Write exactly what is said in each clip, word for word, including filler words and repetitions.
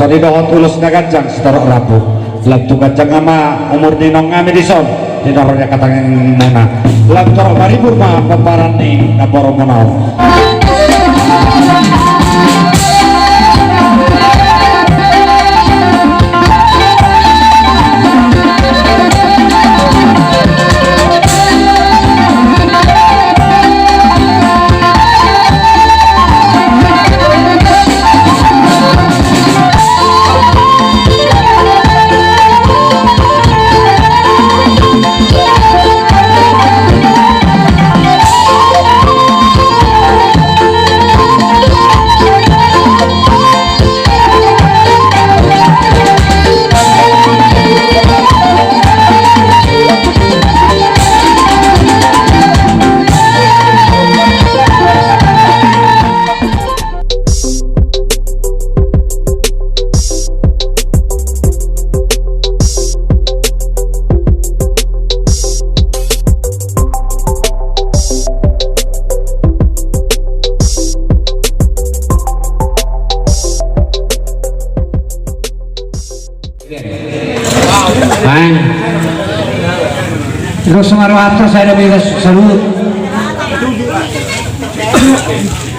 Songon i dohot ulos na ganjang sitorop rambu. Lam tu ganjang ma umur ni inong nami dison, di na ro di angka tangiangmuna. Lam torop maribur ma pomparan ni namborumuna on. Hai. Terus sama rohanta saya ada bebas salut.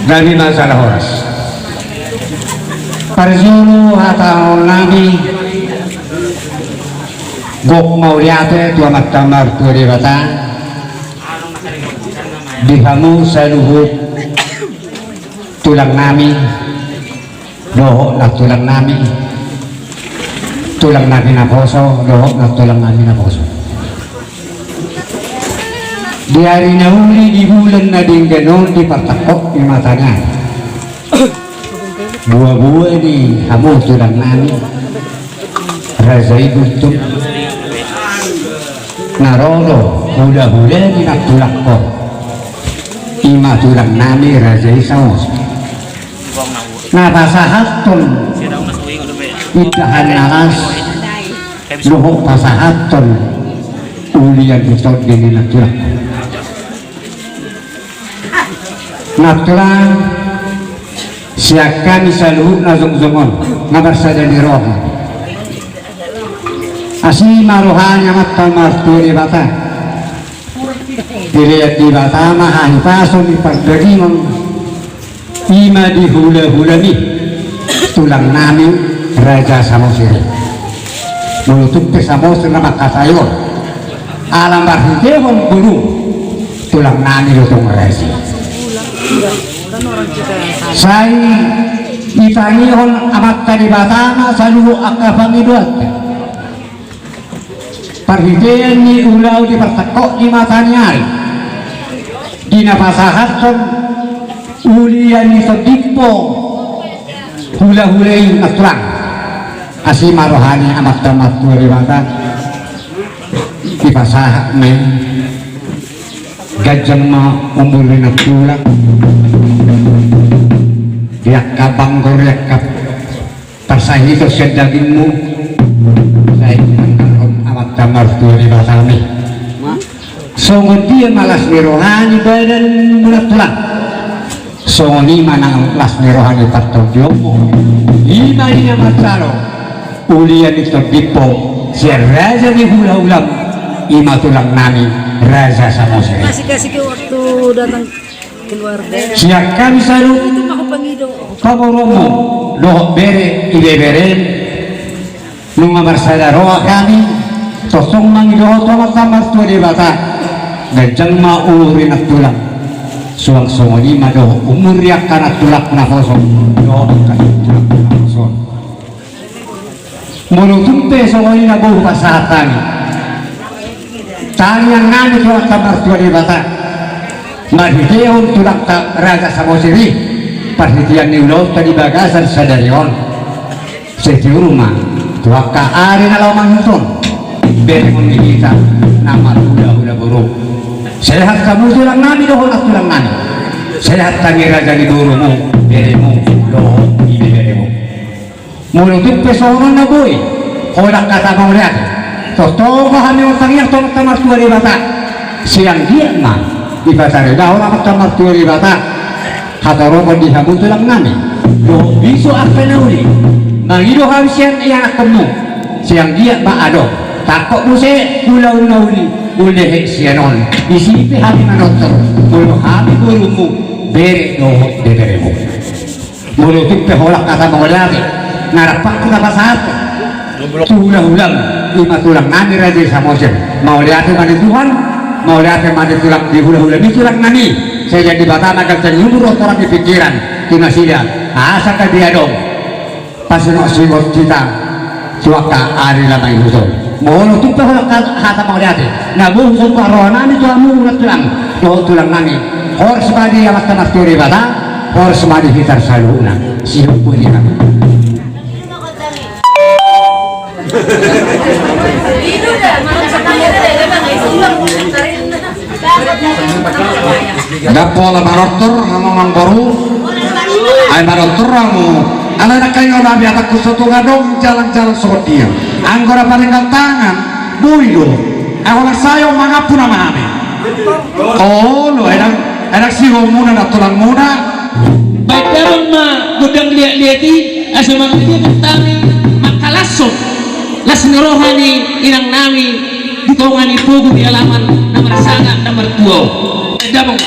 Dari masalah horas. Parjolo hata on nami. Gok mauliate tu Amanta Martua Debata. Di hamu saluhut tulang nami. Dohot nantulang nami, tulang nami naposo, dohot nantulang nami naposo. Di ari na uli di bulan na denggan on di partangkok ni mata ni ari. Boa-boa ni hamu tulang nami. Raja i Gultom. Na ro do hula-hula ni nantulangkon. I ma tulang nami Raja i Samosir. Na pasahathon indahan na las dohot pasahathon ulian ni tondi ni nantulangkon. Nantulang, sian hami saluhutna jongjong on na marsada ni roha. Asi ma roha ni Amanta Martua Debata. Dilehon Debata ma hahipason ni pardagingon. I ma di hula-hula ni tulang nami Raja Samosir i. Molo tung pe Samosir na mangkatai on, ala marhitehon boru tulang nami do tong raja i. Sai ditangihon Amanta Debata ma saluhut angka pangidoanta. Parhitean ni ulaon di partangkok ni mata ni ari, di na pasahathon ulian ni tondimpo hula-hula i nantulang. Asi ma roha ni Amanta Martua Debata, dipasahat ma i. Ganjang ma umur ni nantulang. Di angka banggor, di angka parsahit sian dagingmu, sai dianggarhon Amanta Martua Debata ma i. Songon dia ma las ni roha ni badanmu nantulang, songon i ma nang las ni roha ni partondionmu. I ma i na manjalo ulian ni tondimpo sian raja ni hula-hulam, i ma tulang nami Raja Samosir i. Masih kasih ke waktu datang. Sian hami saluhut pamoruonmu dohot bere ibeberem, nunga marsada roha hami, tongtong mangido tu Amanta Martua Debata, ganjang ma umur ni nantulang. Suang songon i ma dohot umur ni angka nantulang naposo dohot angka nantulang naposo. Molo tung pe songon i na boi hupasahat hami tangiang nami tu Amanta Martua Debata, marhitehon tulangta Raja Samosir i, parhitean ni ulaonta di bagasan sadari on, sai tiur ma tu angka ari na laho mangihut on, berengon ni hita na marhula-hula boru. Sehat hamu tulang nami dohot nantulang nami. Sehat hami raja ni borumu, beremu dohot ibeberemu. Molo tung pe songon on na boi, holan hata mauliate, tongtong hami martangiang tu Amanta Martua Debata. Sai anggiat ma dipasaridahon Amanta Martua Debata hatoropon di hamu tulang nami dohot bisu angka na uli, Mangido hami sian ianakkonmu, sian dia ma adong. Tangkok muse ulaon na uli, ulehe sian on. Disi pe hami manortor, molo hami borumu, bere dohot beberemu. Molo tung pe holan hata mauliate, na rap hita pasahat tu hulahulam, ima tulang nami Raja i Samosir. Mauliate ma di Tuhan, mauliate ma di tulang, di hulahulam i tulang nami. Sai jadi Debata ma ganjang ni umur, dohot torang ni pingkiran, tu nasida. Asa gabe adong pasingot-singot hita tu angka ari na mangihut on. Molo tung pe holan hata mauliate, na bohus on tu roha nami tu hamu tulang, dohot tulang nami. Horas ma di Amanta Martua Debata, horas ma di hita saluhutna. Sihompu ni hami. Ndang pola manortor hamu amangboru. Ai manortor hamu. Alai nangkaningan on habiatanku, so tung adong jalang-jalang songon dia, anggo na paringgal tangan, boi do. Ai holan sae on mangampuna ma hami. Olo, ai ndang, ai ndang sihomuna na tulangmuna. Baen damang ma gondang liat-liat i, asa mangaliat hami mangkalashon las ni roha ni inang nami di tonga ni pogu ni alaman na marsangap na martua on. Baen damang.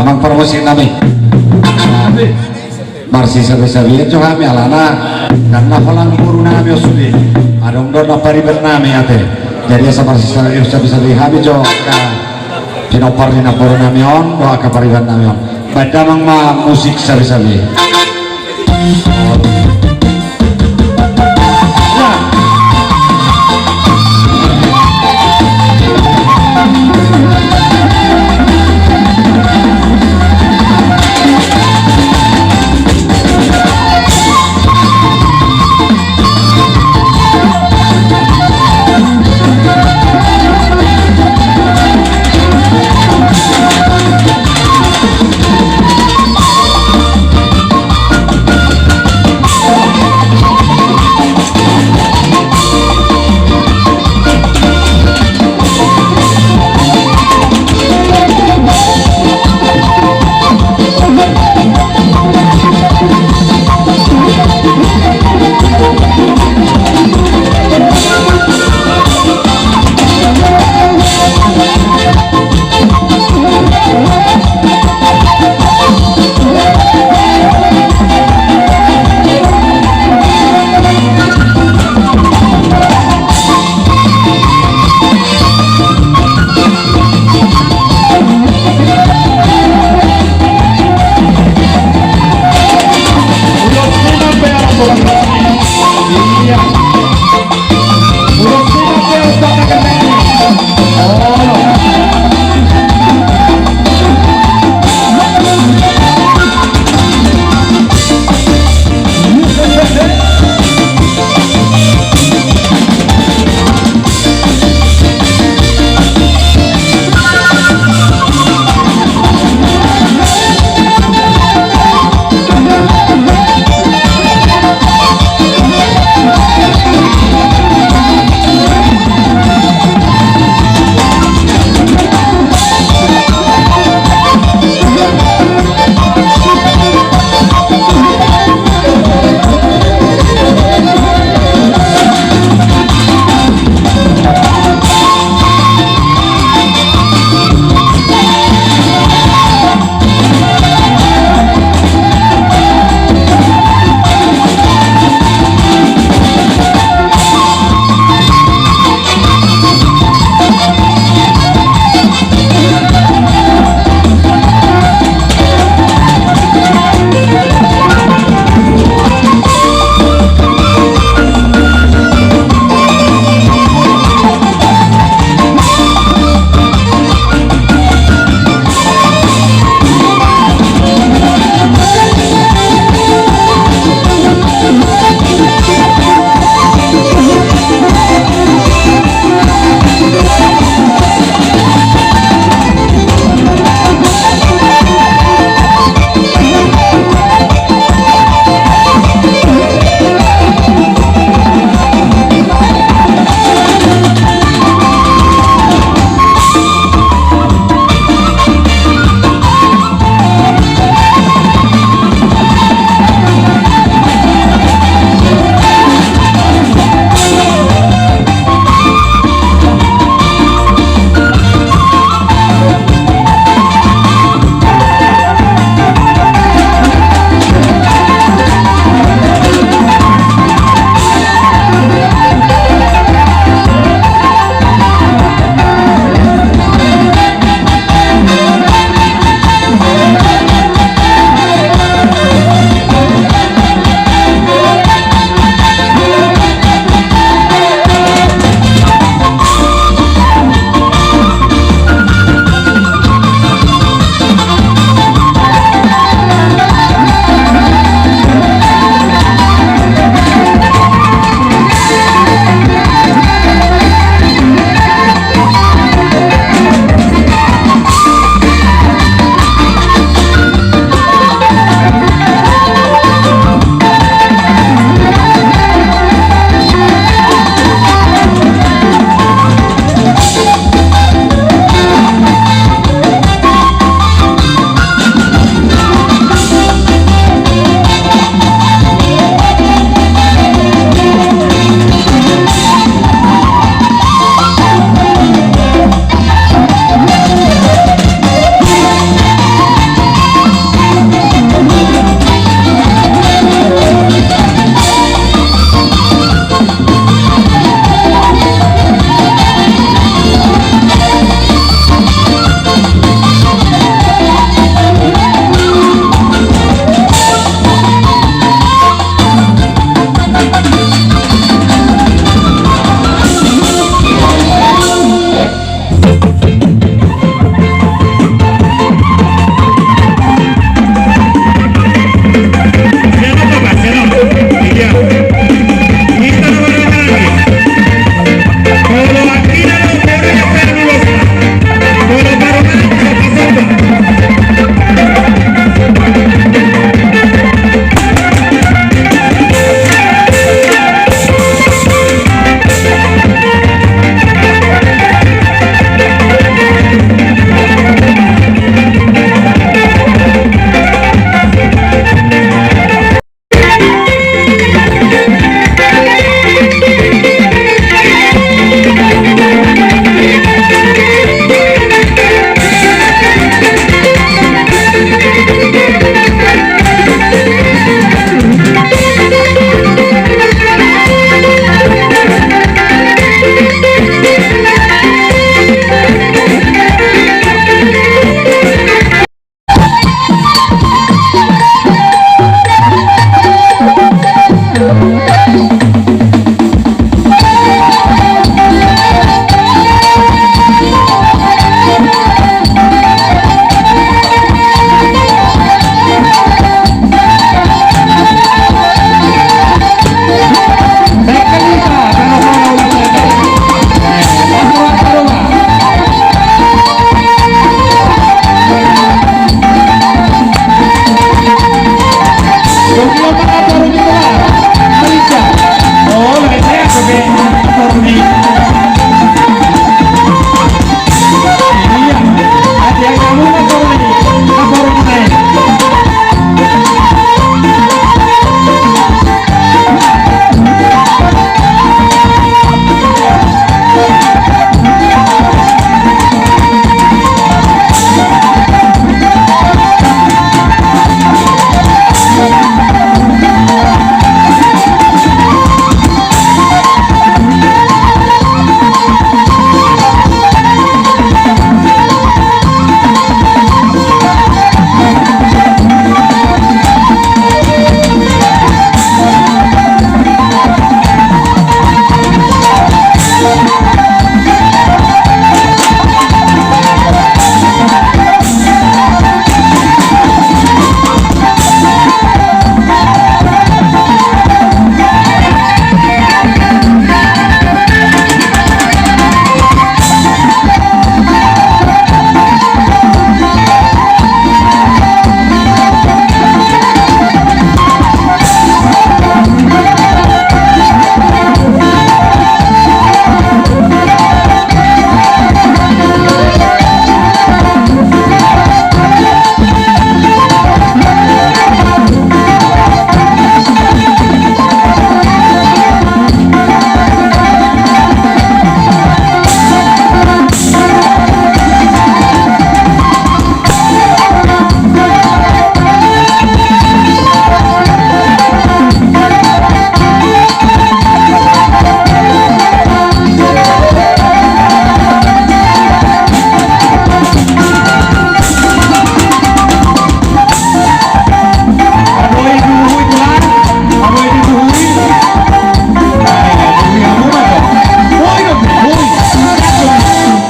Amang parmusik nami. Marsisabisabian jo hami alana. Karna holan boru nami on sude. Adong do na pariban nami ate. Jadi asa marsisabi-sabi hami jo angka pinompar ni na boru nami on dohot angka pariban nami on. Baen damang ma musik sabi-sabi.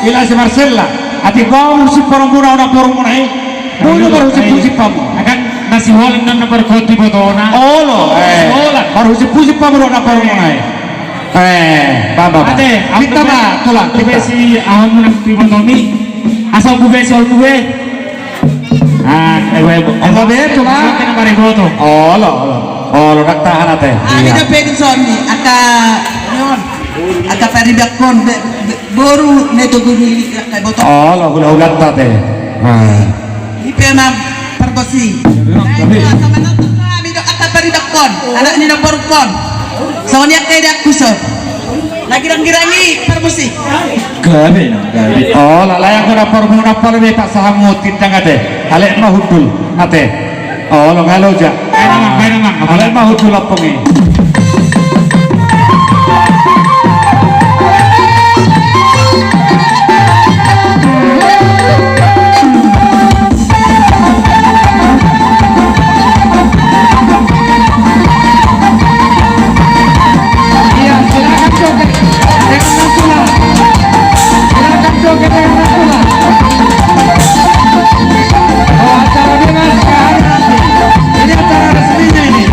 Ila si Marcella. Atik bau si porongmuna, ona porongmuna i. Boi do marhusip-husip hamu. Akan na siholan na parhot di botona. Olo, eh. Siholan. Marhusip-husip hamu do na porongmuna i. Eh, bang, bang, bang. Ate, pinta ma, tulang, pinta. Besi aham nang di botomi. Asa bube, sol bube. Ah, eh, gue, gue. Asa be, tulang. Asa kena bare boto. Olo, olo. Olo, nang tahan ate. Ah, iya. Di dapetin soni, aka, non. Aka paribakkon, be, be, Boru na i tu guru i, na i boto. Olo, hula-hulanta ate. Ah. I pe ma pargonsi. Gabe. Sama nonton kami do angka paribakkon. Anak ni na borungkon. Songon i angka i da kuso. Na girang-girang i pargonsi. Gabe, gabe. Olo, lae angka na porongmuna, pala be pasahat hamu tindang ate. Alai ma hundul ate. Olo, nga loja. Baen amang, baen amang. Alai ma hundul ompung i. Iya, silakan joget. Dengan nantula. Silakan joget dengan nantula. Oh, acara dengan sekarang nanti. Ini acara resminya ini.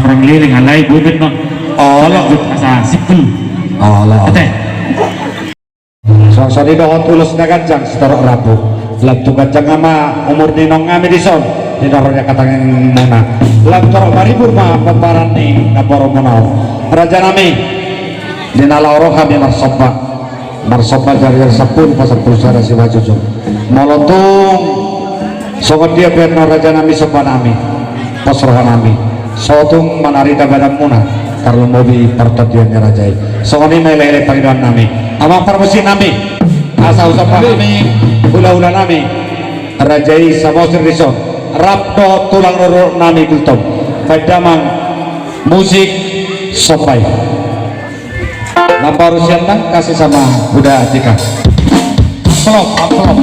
Mangliling alai bobet non. Olo. Asa simpul. Olo. Ate. Suang songon i dohot ulos na ganjang sitorop rambu. Lam tu ganjang ma umur ni nang nami dison, di na ro di angka tanganmuna. Lam torop maribur ma pomparan ni namboru muna on. Raja nami, di na laho ro hami marsomba. Marsomba jari-jari sampulu pasampulu sada simanjujung. Molo tung songon dia pe annon raja nami somba nami, pos roha nami, so tung manarida badanmuna, tarlumobi partondion ni raja i. Songon i ma elek-elek pangidoan nami. Amang parmusik nami, asa husomba hami hula-hula nami, raja i Samosir dison, rap dohot tulang rorobot nami Gultom. Baen damang musik somba i. Namboru Siantang, kasih sama Uda Tika. Amplop, amplop.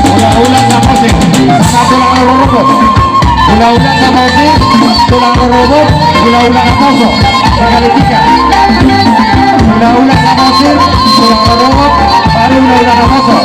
Hula-hula Samosir, sama tulang rorobot. Hula-hula Samosir, tulang rorobot, hula-hula Naposo. Sekali tiga. Hula-hula Samosir, tulang rorobot, baru hula-hula Naposo.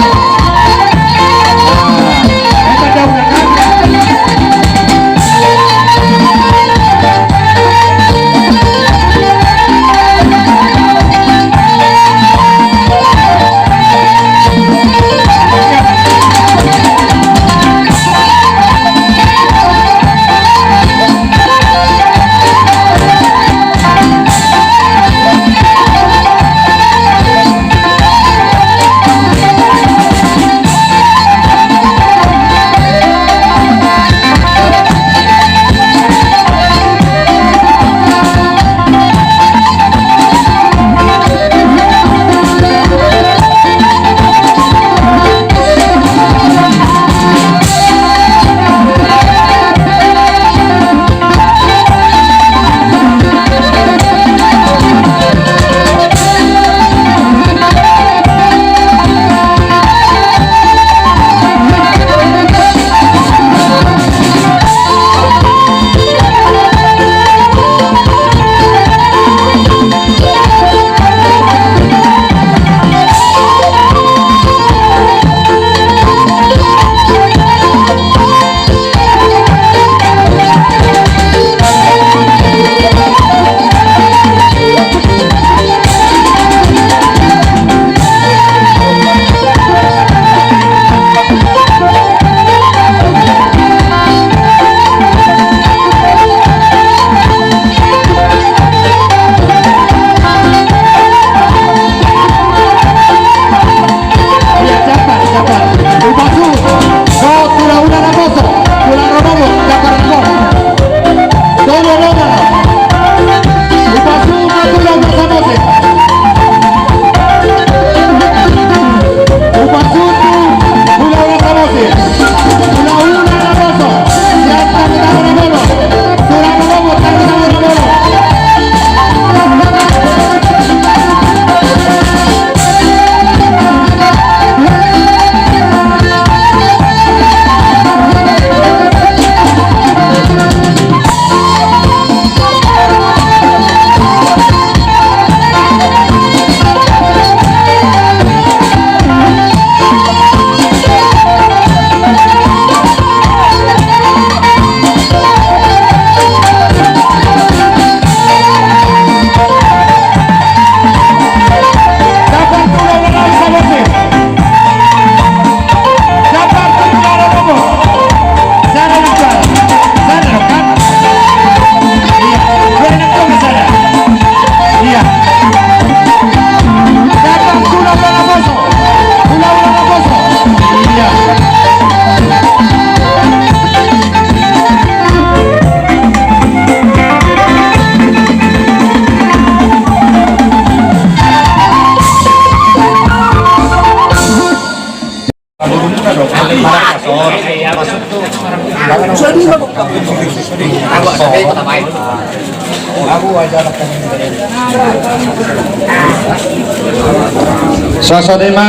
Suasana ma.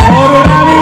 Boru nami,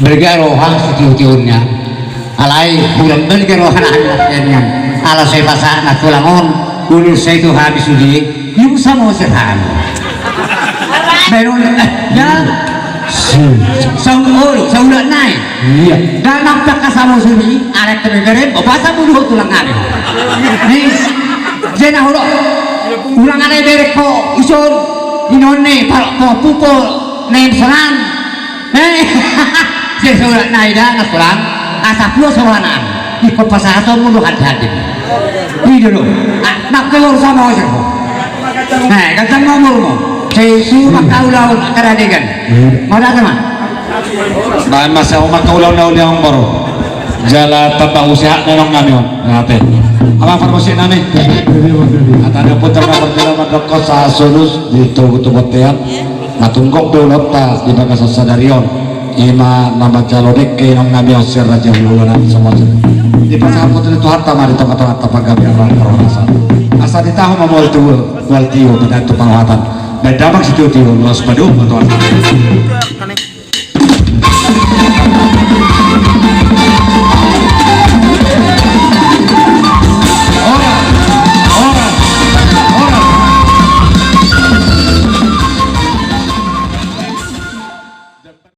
Balga roha sitiotio nian. Alai hurang balga roha na hami na henian. Ala sai pasahat na tulang on. Ulur sai tu hami sude. Iung samo serhan. Benon, eh, ya. Saung olo, saulak nai. Iya. Dan nampak kasamo suni, alat tebeberem, bapak samu duho tulang nai. Ni, jena holo. Ulang ada berek ko, ison. Inone, palo, ko, pupo, nem sonan. Eh, sesurat nai da na tulang, asa puas rohana. Iko pasahaton mulu hati-hati. Ido lo. Ah, nak keluar sama ojek ko. Eh, ganteng nomor mo. Sesu makaulaon karadegan. Mau datang mah. Baen masa makaulaon na uliang baru. Jala tambah usaha na nong nami on. Nate. Apa informasi nami? Ada putar kabar dalam dokos sasulus di tugu-tugu tean. Na tunggok do ulaonta di bagasan sadari on. Ima na manjalo dengke nong nami on si Raja Hulahula nami samoja. Dipasahat tu Tuhanta ma di tonga-tonganta panggabean ro parhorasan. Asa ditahu ma mual tu, mual tio, pinahan tu panguhatan. Baen damang sitio-tio, laos padomu ma Tuhanta.